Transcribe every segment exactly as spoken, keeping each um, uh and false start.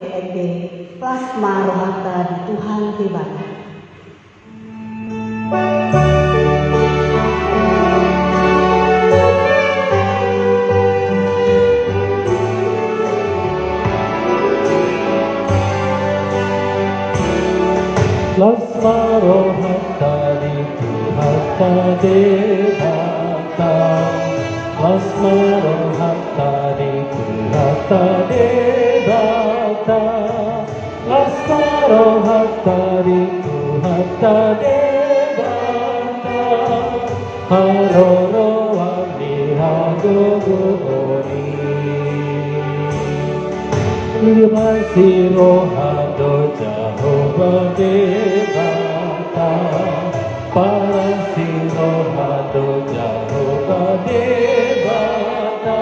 Ende, las ma rohanta di Tuhan Debata. Las ma rohanta di Tuhanta Debata. Las ma rohanta di Tuhanta Debata. Las ma rohanta di Tuhanta Debata. Haroroan ni hagogoon i. Dipaasi roha do Jahowa Debata. Paasi roha do Jahowa Debata.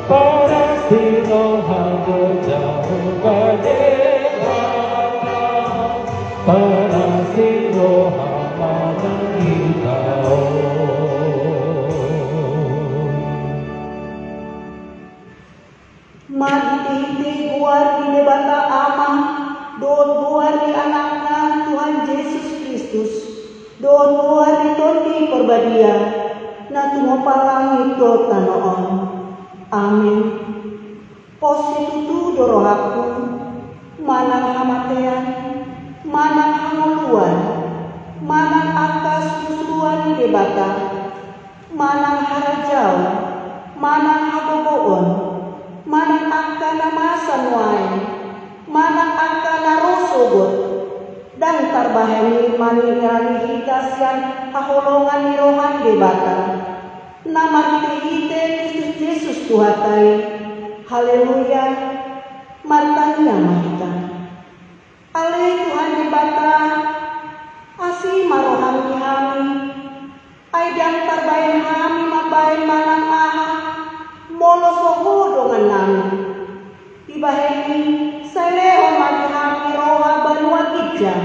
Paasi roha do Jahowa Debata. Paasi roha manang hita on. Marhitehite goar ni Debata Ama, dohot goar ni Anakna Tuhan Jesus Kristus, dohot goar ni Tondi Porbadia, na tumompa langit dohot tano on. Amen. Pos situtu do rohangku, manang hamatean, manang hangoluan, manang angka surusuruan ni Debata, manang harajaon, manang hagogoon, manang angka na masa nuaeng, manang angka na ro sogot, ndang tarbahen i mangiringi hita sian haholongan ni roha ni Debata, na marhitehite Kristus Jesus Tuhanta i. Haleluya. Martangiang ma hita. Ale Tuhan Debata, asi ma roham di hami. Ai ndang tarbahen hami mambahen manang aha, molo so Ho dongannami. Dibahen i, sai lehon ma di hami roha banua ginjang,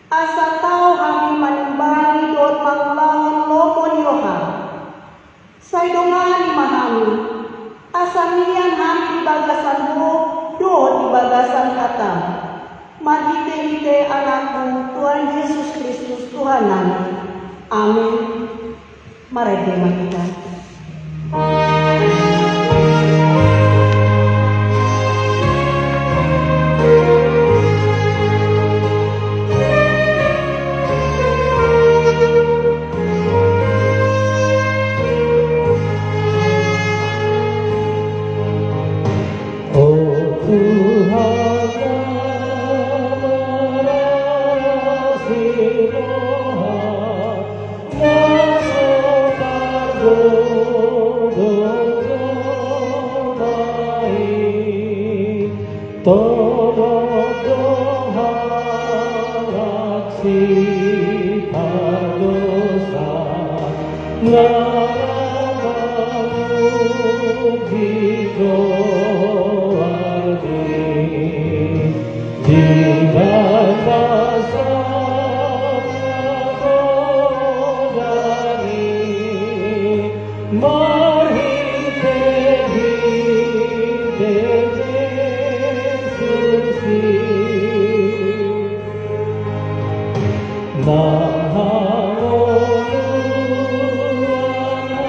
asa tau hami manimbangi dohot mangulahon lomo ni roham. Sai dongani ma hami, asa mian hami di bagasan Ho dohot di bagasan hatam. Marhitehite Anakmu, Tuhan Jesus Kristus, Tuhannami. Amen. Marende ma hita. O Tuhan, na marasi roha, na so targogo jolma i, tongtong do halak sipardosa, na manguji goarmi. Di bagasan na godang i, marhitehite Jesus i, na hangoluan, na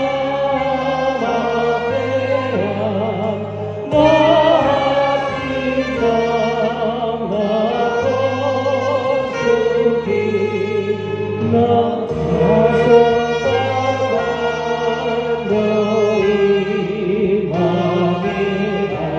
hamatean, na hasinambaton suki, na so tarbahen do i mamera.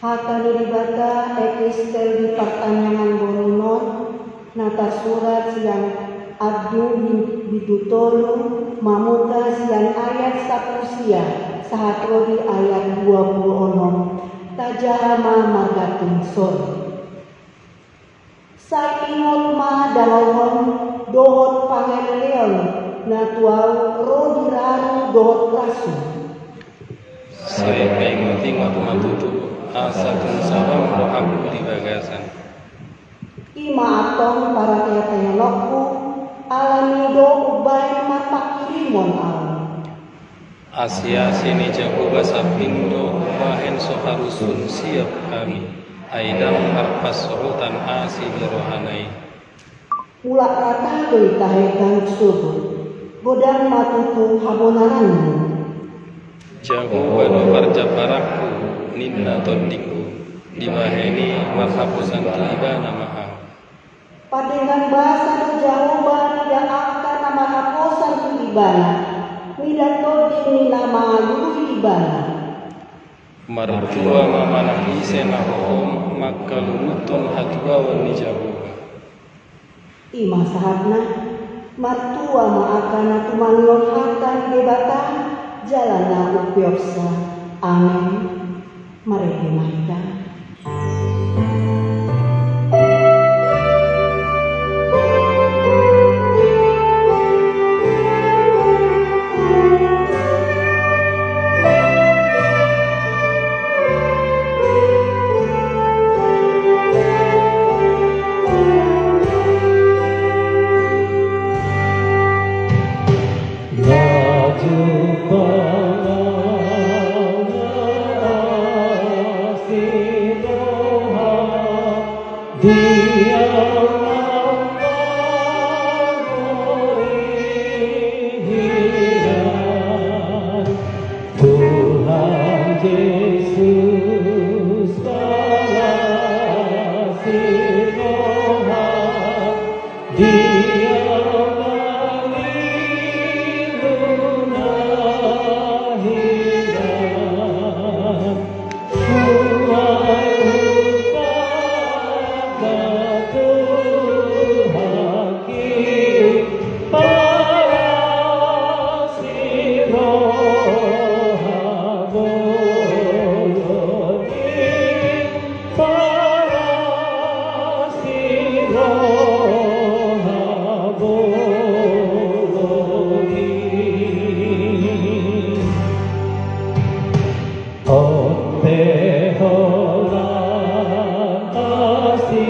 Hata ni Debata, epistel di partangiangan boru on, na tarsurat sian Andung bindu tolu, mamungka sian ayat sampulu sia sahat ro di ayat dua pulu onom. Ta Jaha ma margantung sori. Sai ingot ma dahohon dohot pangeleleon na tu ahu ro di raru dohot rasul. Sai paingot-ingot ma tutu asa tung salom rohangku di bagasan. I ma antong parateateononku, alani do umbahen marpanghirimon ahu. Asiasi ni Jahowa sambing do umbahen so harusun siap hami, ai ndang marpansohotan asi ni rohana i. Mulak rata do i tahe ganup sogot, godang ma tutu habonaranmu. Jahowa do parjambaranku, ninna tondingku, dibahen i marhaposan tu Ibana ma ahu. Pardenggan basa do Jahowa mida angka na marhaposan tu Ibana, mida tondi ni na mangalului Ibana. Martua ma manang ise na hohom mangkalungunhon hatuaon ni Jahowa. I ma sahatna, martua ma angka na tumangihon hata ni Debata jala na umpeopsa. Amen. Marende ma hita. Tuhan Jesus, pengasih Tuhan, Dia melindungi hidup. On pe holan asi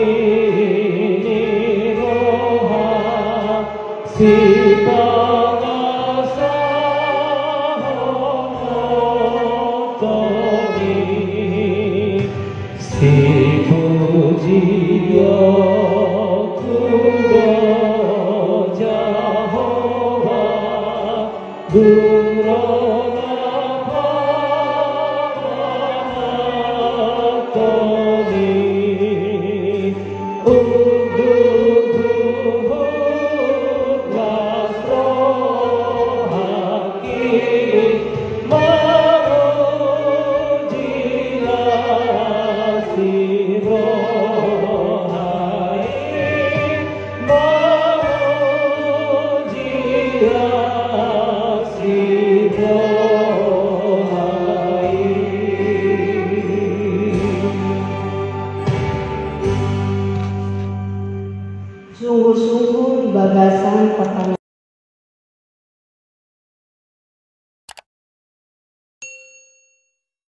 ni roha, sipangasahononton i. Sipujion tu Jahowa, dung ro na pangaranton i. Unduk huhut las rohangki, mamuji asi roha i. Sungguh-sungguh di bagasan